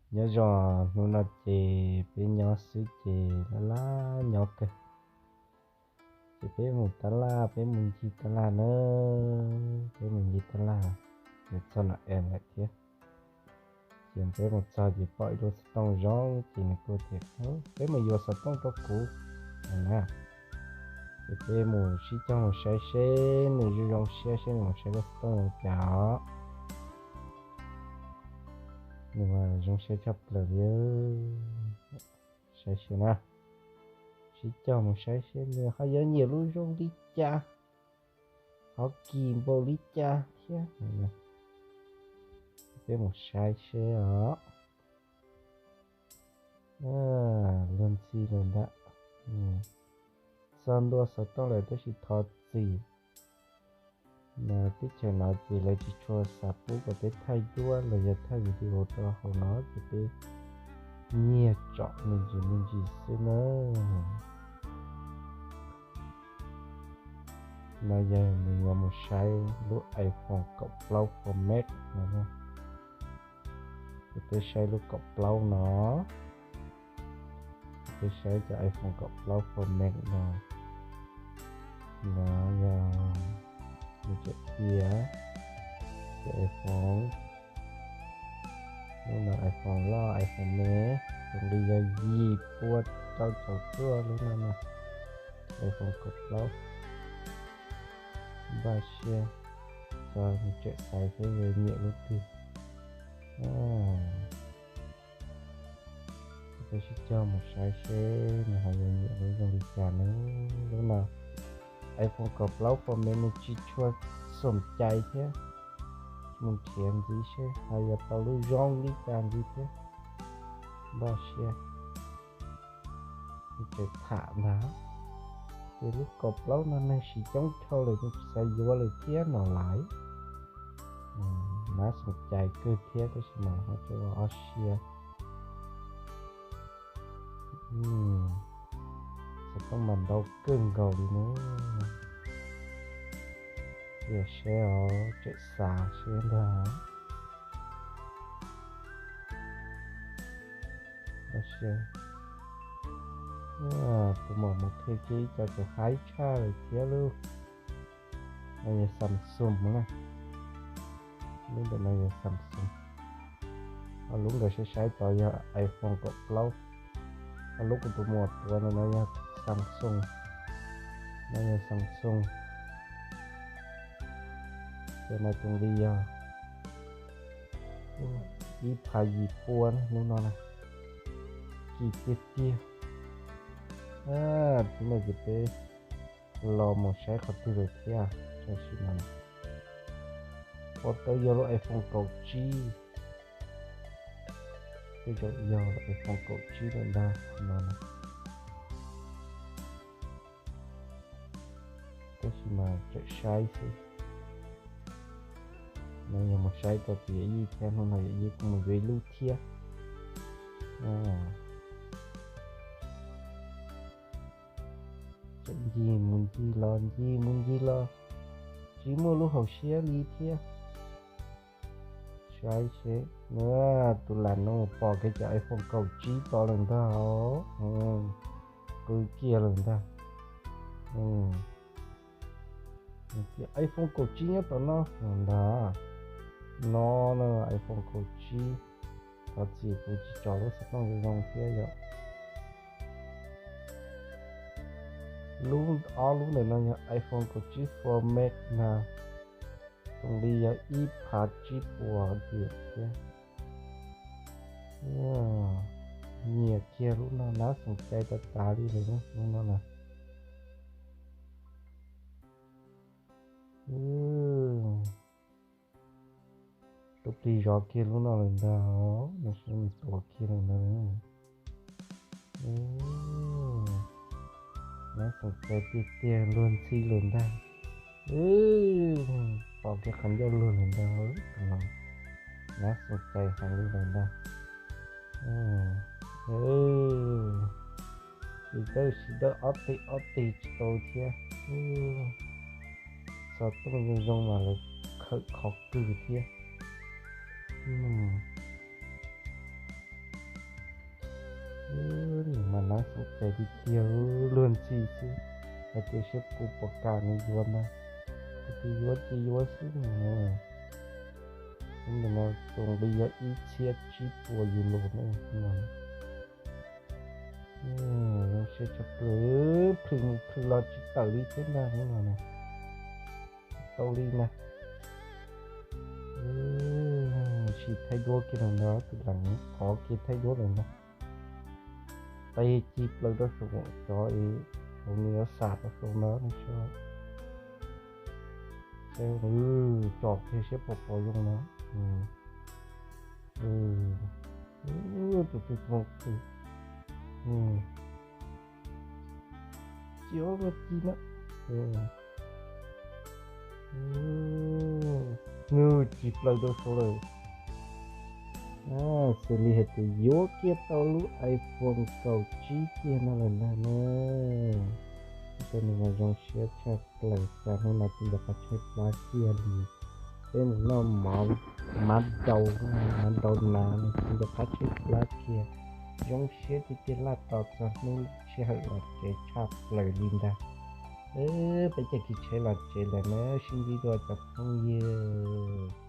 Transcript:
Nyob zoo, hnub no ces peb nyob xwb ces laj laj nyob kawg. Ces peb mus tab laj, peb mus ncig tab laj na, peb mus ncig tab laj, yuav txog no es lawm thiab. Ces peb mus txog ces pom ib lub xov tooj zoo, ces nws kuj tias, peb mus yuav xov tooj rau kuv na. Ces peb mus sib cog mus saib seb nws zoo zoo siab, seb nws mus saib lub xov tooj zoo cas os. Nws mas zoo siab tshaj plaws li. Saib seb na, sib cog mus saib seb nws ho yuav nyiam lub zoo li cas, ho kim npaum li cas thiab. Peb mus saib seb os. Luag ntxhi lawm ntag. Txog ntua xov tooj lawm tab sis thov txim, teb chaws no ces lawv tsis tshua xav pub kom peb thaij duab los yog thaij video rau hauv no ces peb nyiag tsom me ntsis me ntsis xwb na. No yog nws yuav mus saib lub iPhone kaum plaub Pro Max no. Ces peb saib lub kaum plaub no, peb saib cov iPhone kaum plaub Pro Max no. No yog nws tseem tias cov iPhone, lub no iPhone loj, iPhone me, tus nqi yog yim pua rau caum cuaj lub no na. iPhone kaum plaub, npaj siab txog nws tseem xaiv seb yuav nyiam lub twg. Peb sib cog mus saib seb nws ho yuav nyiam lub zoo li cas na. Lub no iPhone kaum plaub Pro Max nws tsis tshua xoom cai thiab, mus nrhiav ntxiv seb ho yuav tau lub zoo li cas ntxiv thiab. Npaj siab, nws tseem tham ntag. Ces lub kaum plaub no neeg siv coob dhau lawm, nws tsis xav yuav lawm thiab no lais. Nab xoom cai kawg thiab tab sis mas ho tsuas ob siab. Xov tooj mas ntau kawg nkaus li na. Tiam saib os, tseem xav seb ntag. Tus muam mus qhia kiag ib co tseem haib tshaj lawm thiab lauj. No yog Samsung na. Lub ntawm no yog Samsung. Ho lub nkawd saib saib tod yog iPhone kaum plaub. Ho lub kuv tus muam tuav ntawm no yog Samsung. No yog Samsung. Cov no tus nqi yog ib phav yim pua lub no na. Kim tiag tiag. Tus no ces peb los mus saib qhov twg lawm thiab, tam sim no pom tau yog lub iPhone kaum tsib. Tej zaum yog lub iPhone kaum tsib lawm ntag no. Tab sis mas tseem saib xwb. No yog mus saib tau tus yawm yij thiab, hnub no yawm yij kuj mus yuav ib lub thiab. Tseem ncig mus ncig los ncig mus ncig los tsis muaj lub hauv siab li thiab. Saib seb, tus lam no pom kiag cov iPhone kaum tsib tod lawm ntag. Qw kiag lawm ntag. Tias iPhone kaum tsib nyob tom no ntag. No na, iPhone kaum tsib. Thov txim kuv tsis tso lub xov tooj zoo zoo thiab yom. Lub ob lub ntawm no yog iPhone kaum tsib Pro Max na. Tus nqi yog ib phav tsib puas diam thiab. Nyiam kiag lub no, nab xoom cai tas tas li lawm lub no na. Tus plig zov kiag lub no lawm ntag, nws sib tuav kiag lawm ntag. Nab xoom cai tiag tiag, luag ntxhi lawm ntag. Pom kiag qhov ncauj luag lawm ntag. Tus no nab xoom cai heev li lawm ntag. Sib dawb sib dawb ob teg ob teg tsis tau thiab. Xov tooj zoo zoo mas lawv khawm khov kawg thiab. Nab xoob cais tiag tiag, luag ntxhi xwb. Hais tias saib puas pom kam nws yuav ntag, hais tias yuav ces yuav xwb no. Ntawm no tus nqi yog ib txhiab tsib puas euro ne no. Zoo siab tshaj plaws, plhws plhws los tsis tawm li thiab ntag no na. Tau li na. Sim thaij duab kiag lawm ntag, tus lees qhov kiag thaij duab lawm ntag. Tais ci plaws rau saum cov, saum nws yuav xam rau saum ntawd no. Tsom kiag saib puas pom zoo no. Tus tus tus tus, ci ua ci na. Nws ci plaws rau saud lawm. Xws li hais tias yuav kiag tau lub iPhone kaum tsib kiag no lawm ntag na. Ua rau nws mas zoo siab tshaj plaws, cas hnub no tsis nco qab tshaib plab kiag li. Peb mus noj mov, mov dau, mov dau nas no tsis nco qab tshaib plab kiag. Zoo siab tiag tiag, laj tos txog hnub sij hawm los tsev tshaj plaws li ntag. Peb caij kiag tsheb los tsev lawm na, sib ntsib dua cov phooj ywg.